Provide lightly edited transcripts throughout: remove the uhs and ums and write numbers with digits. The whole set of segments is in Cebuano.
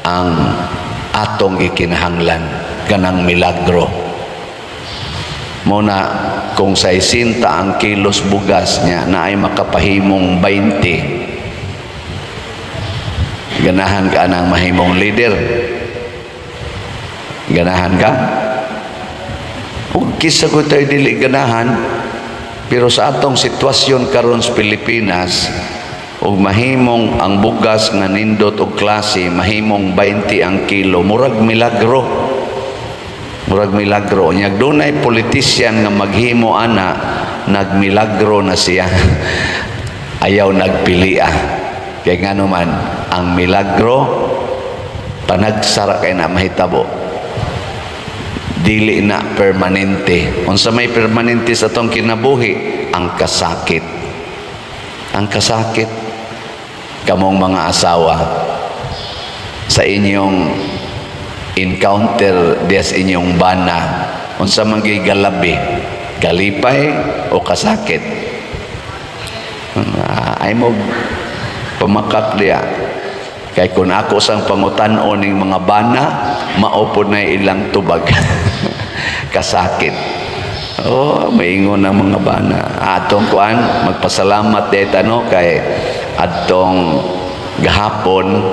Ang atong gikinahanglan kanang milagro. Muna kung 60 ang kilos bugas niya na ay makapahimong 20, ganahan ka ng mahimong leader? Ganahan ka? Ug kisa ko tayo dili ganahan, pero sa atong sitwasyon karon sa Pilipinas, ug mahimong ang bugas nga nindot og klase mahimong 20 ang kilo, murag milagro, murag milagro. Nya dunay politician nga maghimo ana, nagmilagro na siya. Ayaw nagpili ah, kay ngano man ang milagro panagsara kay na mahitabo, dili na permanente. Unsa may permanente sa atong kinabuhi? Ang kasakit, ang kasakit. Kamong mga asawa, sa inyong encounter diya sa inyong bana, unsa man galabi, kalipay o kasakit? Ay mo pamakak diya, kay kung ako sang pangutan-on ning mga bana, mao pod na ilang tubag, kasakit. Oh, maingon ang mga bana. Atong kuan, magpasalamat dito, no, kay adtong gahapon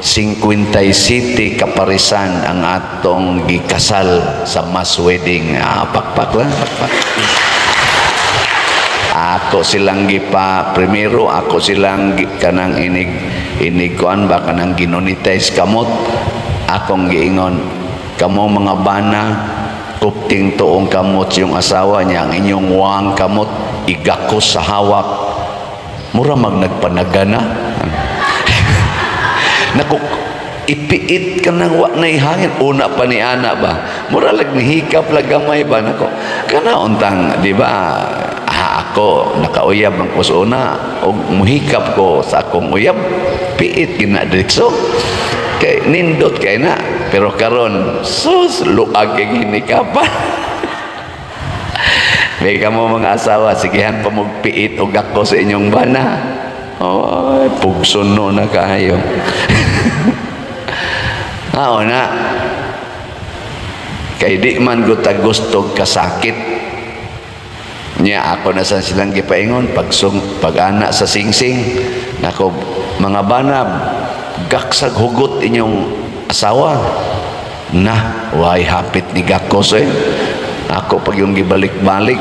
57 kaparisan ang atong gikasal sa mass wedding. Ah, pakpak lang, pakpak. Ako silang gipa primero, ako silang kanang inig inig kuan ba, kanang ginonitize kamot. Akong giingon, "Kamo mga bana, kupting tuong kamot yung asawa niya, ang inyong wang kamot igakos sa hawak." Mura mag nagpanagana. Naku, ipiit ka nang wa na hangin. Una pa ni ana ba? Mura lag nihikap lag gamay ba nako. Kana untang, di ba? Ah, ako nakauyab ang kusuna og muhikap ko sa akong uyab. Piit gina diretso. Kay nindot kay na. Pero karon sus, luag kay hinikapan. May kamo mga asawa, sigihan pa magpiit og ako sa inyong bana. Oh, pugsuno na kayo. Ah, na. Kay di man gud ta gusto kasakit. Nya ako na sa silang gipaingon pagsung pag-ana sa singsing. Nako, mga bana, gaksag hugot inyong asawa. Na, way hapit ni gakos eh. Ako pag yung gibalik-balik.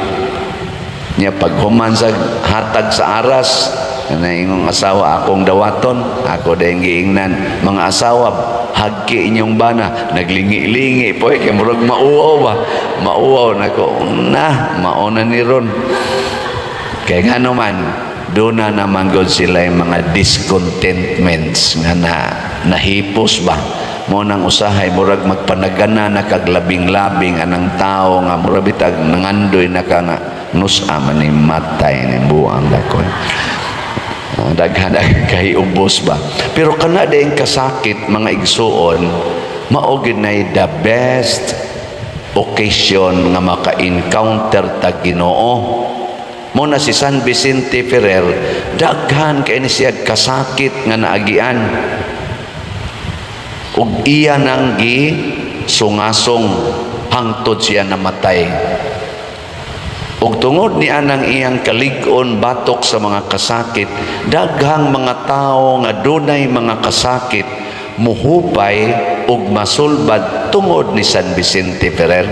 Nya pag human sa hatag sa aras, na ingong asawa akong dawaton, ako dayong giingnan, "Mga asawa, hagki inyong bana." Naglingi-lingi po eh, kay murag mauwaw ba? Mauwaw nako, na, mauna ni ron. Kay nga naman, doon na naman gud sila yung mga discontentments nga na nahipos ba. Mo nang usahay murag magpanagana na kag labing-labing anang tao nga murag bitag nangandoy na ka nga nusa man ni matay ni buang dakon. Ah, daghan kay ubos ba. Pero kana din kasakit, mga igsuon, mao gyud nay the best occasion nga maka-encounter ta Ginoo. Mo na si San Vicente Ferrer, daghan kay ni siya kasakit nga naagian. Ug iya nang gi sungasong hangtod siya namatay. Ug tungod ni anang iyang kalig-on batok sa mga kasakit, daghang mga tao nga dunay mga kasakit muhupay ug masulbad tungod ni San Vicente Ferrer.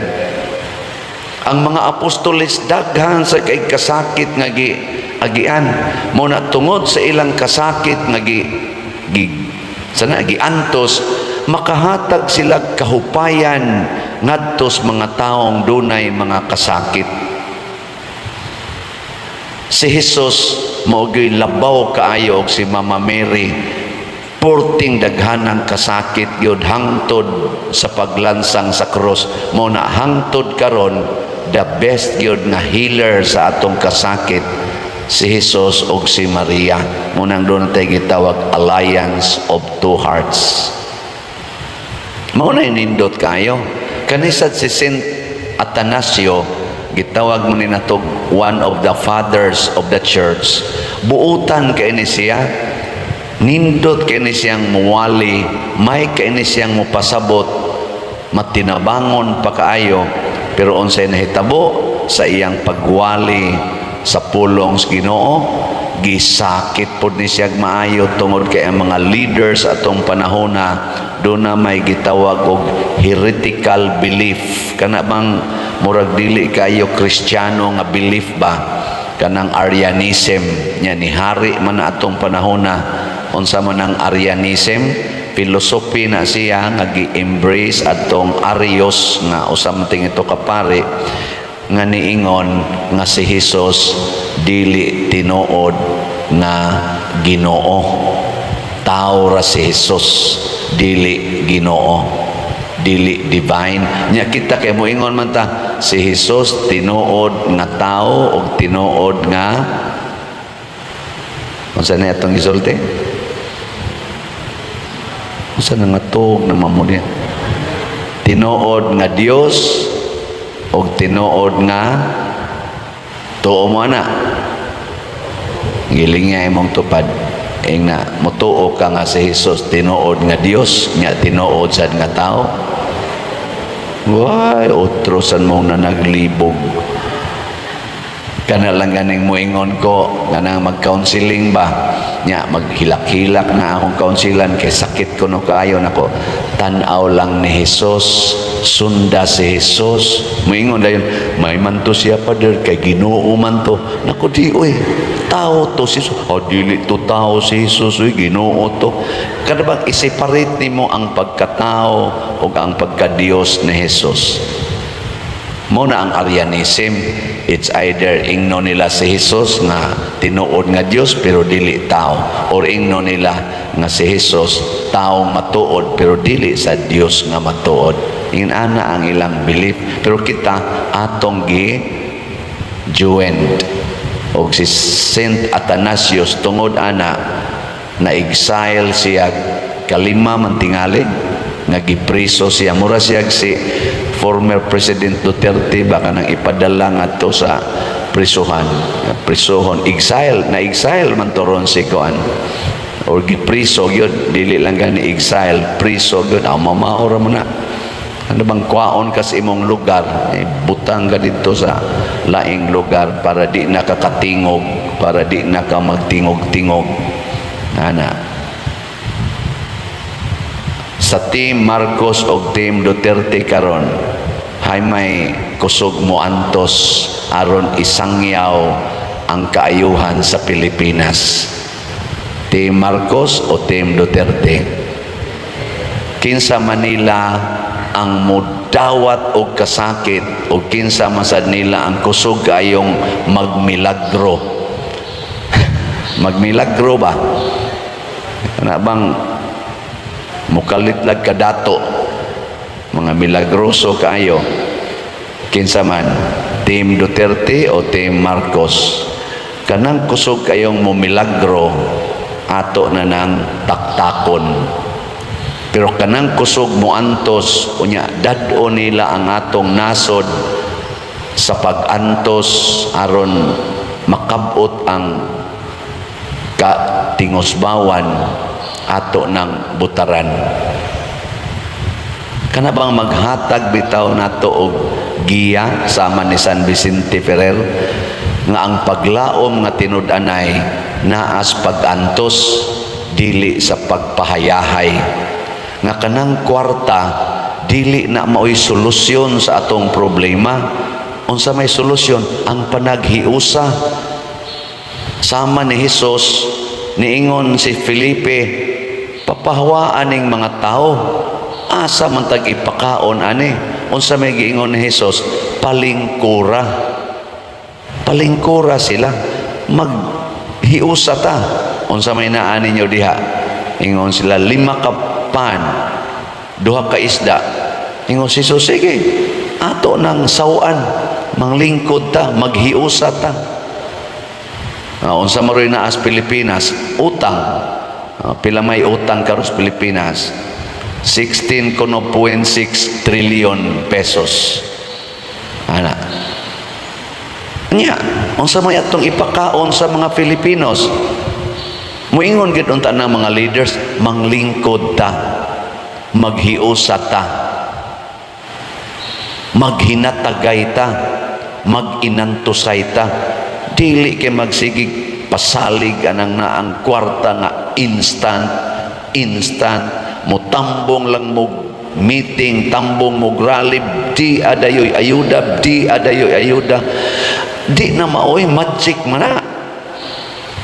Ang mga apostoles, daghan sa kay kasakit nga gi agian. Mo na tungod sa ilang kasakit nga gi, gi sana giantos, makahatag sila kahupayan ngadto sa mga taong dunay mga kasakit. Si Jesus mao gyud labaw kaayo og si Mama Mary, porting daghanang kasakit gyud hangtod sa paglansang sa krus. Mo na hangtod karon, the best gyud nga healer sa atong kasakit si Jesus og si Maria. Mo nang doon tayo gitawag alliance of two hearts. Mao na nindot kayo. Kanisad si Saint Atanasio, gitawag mo ni natog one of the fathers of the church. Buutan kay ni siya. Nindot kay ni siyang muwali, may kay ni siyang mupasabot, matinabangon pa kaayo, pero unsay nahitabo sa iyang pagwali sa pulong sa Ginoo, gisakit pod ni siya maayo tungod kay ang mga leaders atong panahona duna may gitawag og heretical belief, kana bang murag dili kayo Kristiyano nga belief ba, kanang Arianism nya. Ni hari man na atong panahona. Unsa man ang Arianism? Philosophy na siya nga gi-embrace atong Arius, nga usa man ito ka pare nga niingon nga si Jesus dili tinuod nga Ginoo, tao ra si Jesus, dili Ginoo, dili divine nya. Kita kay moingon man ta, si Jesus tinuod nga tao ug tinuod nga, unsa na atong gisulti, unsa na nga tuog na mamo niya, tinuod nga Dios ug tinuod nga tuo mo na. Giling nga imong tupad ing na motuo ka nga si Jesus tinuod nga Dios nga tinuod sad nga tao. Way, otro san mo na naglibog. Kana lang ganing moingon ko kanang mag-counseling ba nya, maghilak-hilak na akong counselan kay sakit ko no kaayo nako. Tan-aw lang ni Jesus, sunda si Jesus. Moingon dayon, "May man to siya, Father, kay Ginoo man to." Nako, di oy, tao to si Jesus. Oh, dili to tao si Jesus oy, Ginoo to. Kada bang i-separate nimo ang pagkatao ug ang pagka-Dios ni Jesus. Mo na ang Arianism. It's either ingno nila si Jesus nga tinuod nga Dios pero dili tao, or ingno nila nga si Jesus tao matuod pero dili sa Dios nga matuod. Inana ang ilang belief. Pero kita atong gi joined og si Saint Athanasius, tungod ana na exile siya, kalima man tingali nga gipriso siya. Mura siya si former President Duterte ba, kanang ipadala ngadto sa prisuhan, prisuhon, exile na, exile man to ron si kuan or gipriso gyud, dili lang gani exile, priso gyud. Ang mamao ra mo na, ano bang kwaon ka sa imong lugar, eh, butang ka dito sa laing lugar para di na kakatingog, para di na ka magtingog-tingog ana. Sa Team Marcos o Team Duterte karon, hay may kusog mo antos aron isangyaw ang kaayuhan sa Pilipinas? Team Marcos o Team Duterte? Kinsa Manila ang mudawat og kasakit o kinsa masad nila ang kusog kayong magmilagro? Magmilagro ba na bang mukalit lag kadato, mga milagroso kaayo? Kinsa man, Team Duterte o Team Marcos? Kanang kusog kayong mumilagro, ato na nang taktakon, pero kanang kusog mo antos unya dad-o nila ang atong nasod sa pag-antos aron makabot ang katingosbawan, ato ng butaran. Kana bang maghatag bitaw nato og giya sama ni San Vicente Ferrer nga ang paglaom nga tinud-anay naas pag-antos, dili sa pagpahayahay, nga kanang kwarta dili na maoy solusyon sa atong problema? Unsa may solusyon? Ang panaghiusa sama ni Hesus. Niingon si Felipe, "Papahawaan ning mga tao, asa man tag ipakaon ani?" Unsa may giingon ni Hesus? "Palingkura, palingkura sila, maghiusa ta. Unsa may naa ninyo diha?" Ingon sila, "Lima ka pan, duha ka isda." Ingon si Jesus, "Sige, ato nang sawan, manglingkod ta, maghiusa ta." Unsa maroy naa sa Pilipinas? Utang. Pila may utang karon sa Pilipinas? 16.6 trillion pesos. Ana. Nya, unsa may atong ipakaon sa mga Filipinos? Muingon gid unta ng mga leaders, manglingkod ta, maghiusa ta, maghinatagay ta, maginantusay ta. Dili kay magsigig pasalig anang naang kwarta nga instant, instant, mutambong lang mo meeting, tambong mo rally, di adayoy ayuda, di adayoy ayuda. Di na maoy magic man na.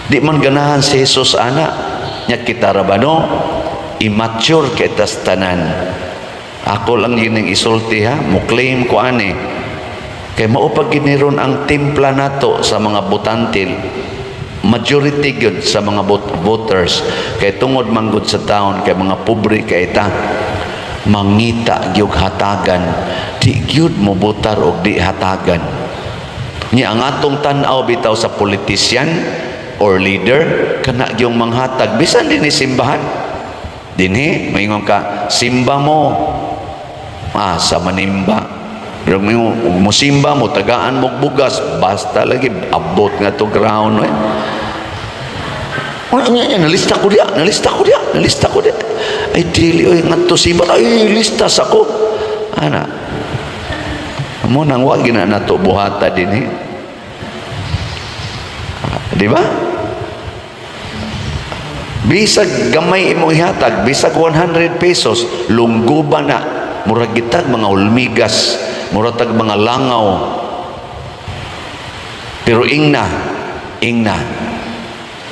Di man ganahan si Jesus ana. Nya kita ra ba, no? Immature kay tas tanan. Ako lang gining isulti ha, mo claim ko ani. Kay mao pag giniron ang timpla nato sa mga botante. Majority gyud sa mga voters kay tungod manggod sa taon kay mga pobre kay ta, mangita gyud hatagan, di gyud mo botar og di hatagan. Nya ang atong tan-aw bitaw sa politician or leader, kana gyung manghatag. Bisan dinhi simbahan dinhi, maingon ka, "Simba mo." Ah, sa manimba, pero mo simba mo, tagaan mo bugas, basta lagi abot nga to ground eh. Ano nga yan? Nalista ko diya, nalista ko diya, nalista ko diya. Ay, dili, oy, ngadto simba, ay, lista sa ko. Ana. Mo nang wag na nato buhata dinhi. Di ba? Bisag gamay imong ihatag, bisag 100 pesos, lungguba na. Murag gitag mga hulmigas, murag tag mga langaw. Pero ingna, ingna,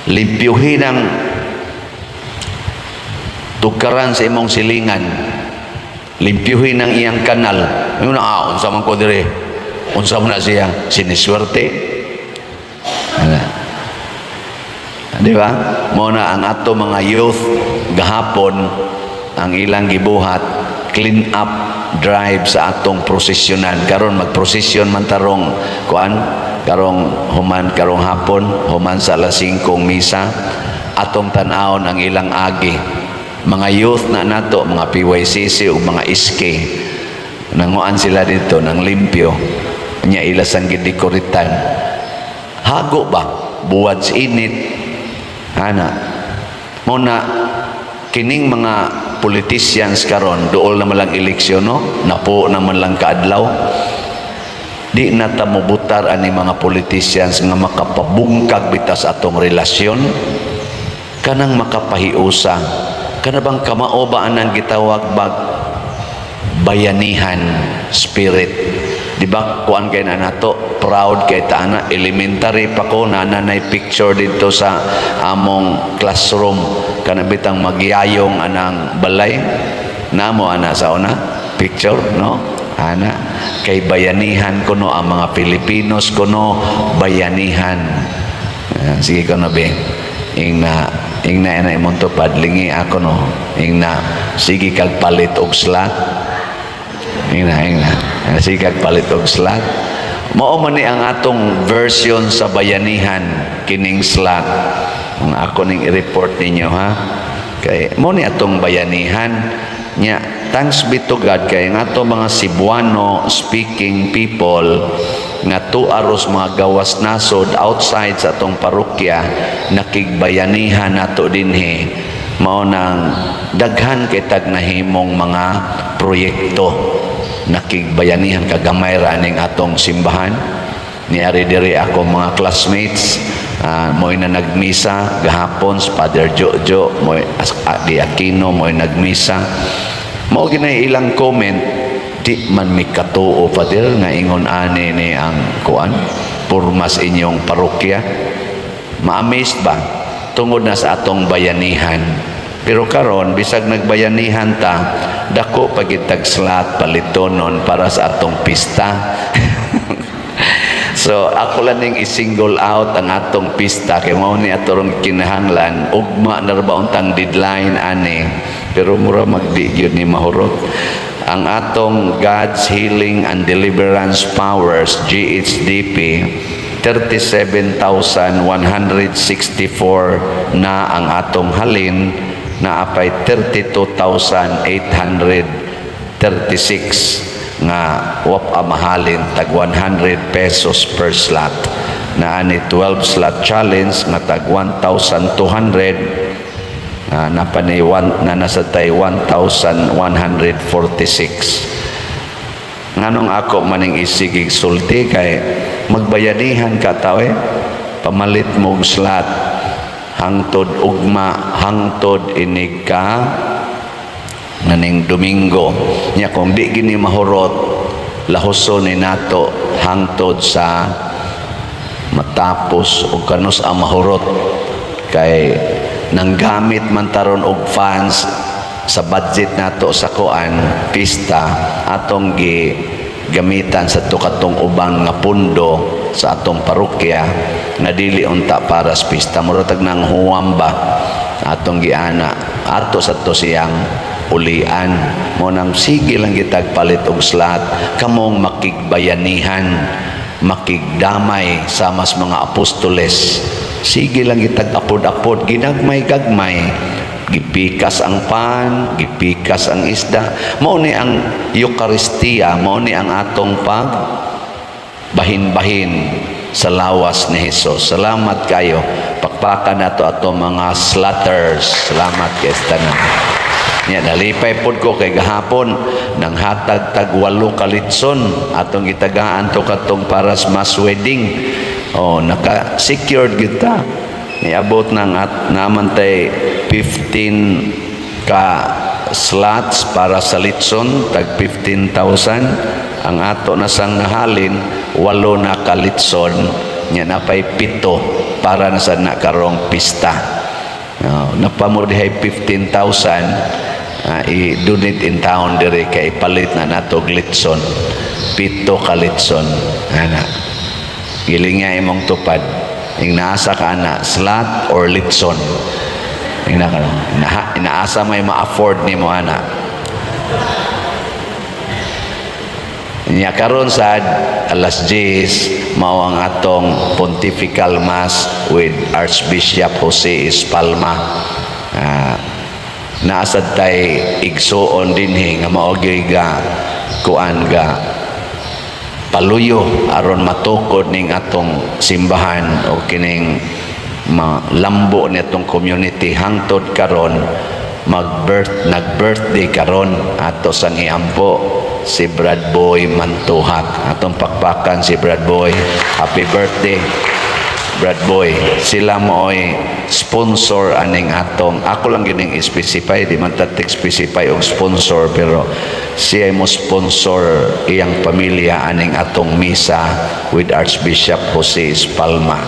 limpyuhin ang tukaran sa imong silingan. Limpyuhin ang iyang kanal. Yung na, ah, unsa man ko dire? Unsa man na siya? Siniswerte? Ana. Di ba? Mo na ang ato mga youth gahapon, ang ilang gibuhat, clean up drive sa atong prosesyonan. Karon magprosesyon man tarong kuan, karong human, karong hapon, human sa alas 5 misa, atong tan-awon ang ilang agi. Mga youth na nato, mga PYCC ug mga SK, nanguan sila dito ng limpyo nya, ila sang gidekoritan. Hago ba, buwad sa init ana. Mo na kining mga politicians karon, duol naman lang eleksyon, no, napo naman lang kaadlaw, di na ta mobutar ani mga politicians nga makapabungkag bitas atong relasyon, kanang makapahiusa, kana bang kamao ba anang gitawag bag bayanihan spirit, di ba? Kuan kay na nato, proud kay ta ana. Elementary pa ko, nananay picture dito sa among classroom, kana bitang magyayong anang balay namo ana sa una picture, no? Ana kay bayanihan kuno ang mga Pilipinos kuno, bayanihan. Ah, sige ko na be, ingna, ingna na imong tupad, lingi ako, no? Ingna, sige kag palit og slot. Ingna, ingna. Sige kag palit og slot. Mao man ni ang atong version sa bayanihan, kining slot. Ang ako ning i-report ninyo ha. Kay mo ni atong bayanihan nya. Thanks be to God kay ang ato mga Cebuano speaking people nga tuaros mga gawas nasod, outside sa atong parokya, nakigbayanihan nato dinhi. Mao nang daghan kay tag nahimong mga proyekto, nakigbayanihan kagamay ra ning atong simbahan. Niari diri ako mga classmates, mo'y na nagmisa gahapon si Father Jojo, mo'y di Aquino, mo'y nagmisa. Mao ginay ilang comment, "Di man mi katuo, Father, nga ingon ani ni ang kuan pormas inyong parokya." Ma-amazed ba tungod na sa atong bayanihan. Pero karon, bisag nagbayanihan ta, dako pagitag slot palitonon para sa atong pista. So ako lang ning i-single out ang atong pista kay mao ni ato rong kinahanglan. Ugma na ra ba untang deadline ani, pero mura magdi gyud ni mahurot ang atong God's Healing and Deliverance Powers, GHDP. 37,164 na ang atong halin na apay 32,836 nga wap mahalin tag 100 pesos per slot. Naa ni 12 slot challenge nga tag 1,200. Naa pa ni one, na nasa tay 1,146. Nganong ako maning isigig sulti? Kay magbayanihan ka tao eh. Pamalit mo og slot hangtod ugma, hangtod inig ka naning Domingo nya. Kung di gini mahurot, lahuson ni nato hangtod sa matapos o kanus ang mahurot, kay nanggamit man taron og funds sa budget nato sa kuan, pista, atong gi gamitan sa tukatong ubang nga pundo sa atong parokya nga dili unta para sa pista. Mura tag nang huwam ba, atong giana ato sa to siyang ulian mo. Nang sige lang gitag palit og slot, kamong makigbayanihan, makigdamay sa mas mga apostoles. Sige lang gitag apod-apod, ginagmay-gagmay, gipikas ang pan, gipikas ang isda. Mao ni ang Eukaristiya, mao ni ang atong pag bahin-bahin sa lawas ni Jesus. Salamat kayo. Pakpakan nato ato mga slaughters. Salamat kay tanan. Nya nalipay pod ko kay gahapon nang hatag tag walo ka litson atong gitagaan to katong para sa mass wedding. Oh, naka secured kita. Niabot nang at naman tay 15 ka slots para sa litson, tag 15,000. Ang ato na sang nahalin, walo na ka litson. Nya napay pito para na sa nakarong pista. No, napamo dihay 15,000, i-donate in town dire kay ipalit na nato og litson. Pito ka litson ana. Giling nga imong tupad ing naasa ka ana, slot or litson? Ing na inaasa may ma-afford nimo ana. Nya karon sad alas 10 mao ang atong pontifical mass with Archbishop Jose Espalma. Naasad tay igsuon dinhi nga mao gyud ga kuan ga paluyo aron matukod ning atong simbahan o kining malambo ni atong community hangtod karon. Mag-birth nag-birthday karon ato sang iampo si Brad Boy Mantuhak. Atong pakpakan si Brad Boy. Happy birthday, Brad Boy. Sila mooy sponsor aning atong, ako lang gining specify, di man ta specify og sponsor, pero siya mo sponsor, iyang pamilya, aning atong misa with Archbishop Jose Espalma.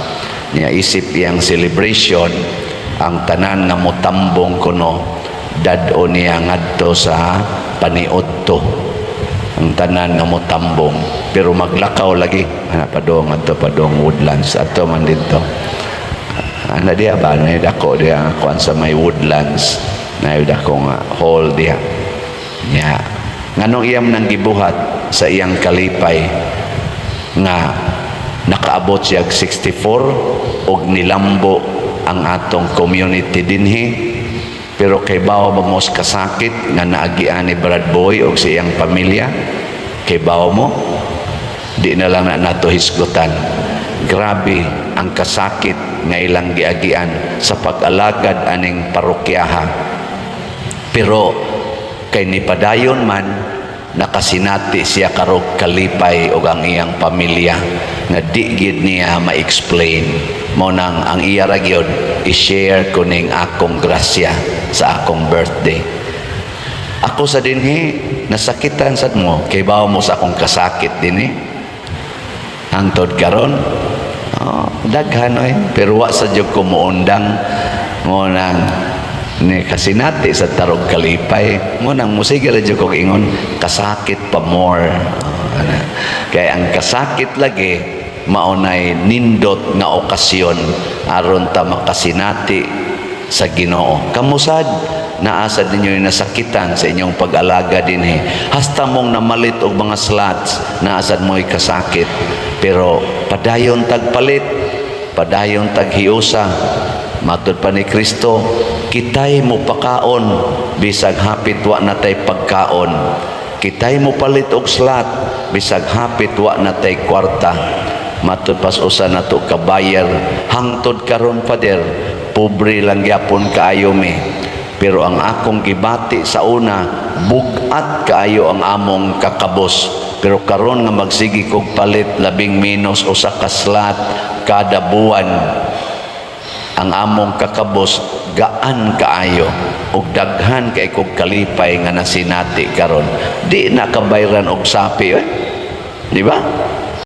Niya isip iyang celebration, ang tanan nga motambong kuno dad-o niya ngadto sa paniudto, ang tanan nga motambong. Pero maglakaw lagi ana padong adto, padong Woodlands ato man didto ana diya ba na dako diya kuan sa may Woodlands na dako nga hall diya. Nya nganong iyam nang gibuhat sa iyang kalipay nga nakaabot siya og 64 og nilambo ang atong community dinhi? Pero kay bawo ba mo sa kasakit nga naagian ni Brad Boy og sa iyang pamilya? Kay bawo mo? Di na lang na nato hisgutan. Grabe ang kasakit nga ilang giagian sa pag-alagad aning parokyaha. Pero kay nipadayon man, nakasinati siya karog kalipay og ang iyang pamilya nga di gid niya ma-explain. Mo nang ang iya ra gyud i-share ko ning akong grasya sa akong birthday. Ako sa dinhi nasakitan sad mo. Kay bawo mo sa akong kasakit dinhi hangtod karon? Oh, daghan oy, pero wa sa jud ko muundang. Mo nang ni kasinati sa tarog kalipay mo nang musige ra jud kog ingon kasakit pa more. Oh, ana. Kay ang kasakit lagi maunay nindot nga okasyon aron ta makasinati sa Ginoo. Kamusad naasad ninyo yung nasakitan sa inyong pag-alaga dinhi. Hasta mong namalit og mga slots, naasad mo'y kasakit. Pero padayon tagpalit, padayon taghiusa. Matud pa ni Kristo, kitay mo pakaon bisag hapit wa na tay pagkaon. Kitay mo palit og slot bisag hapit wa na tay kwarta. Matud pas usa nato ka buyer. Hangtod karon, Father, pobre lang gyapon kaayo mi, pero ang akong gibati sa una, bugat kaayo ang among kakabos, pero karon nga magsige kog palit labing menos usa ka slot kada buwan, ang among kakabos gaan kaayo ug daghan kay kog kalipay nga nasinati karon. Di na kabayran og sapi, eh. Di ba?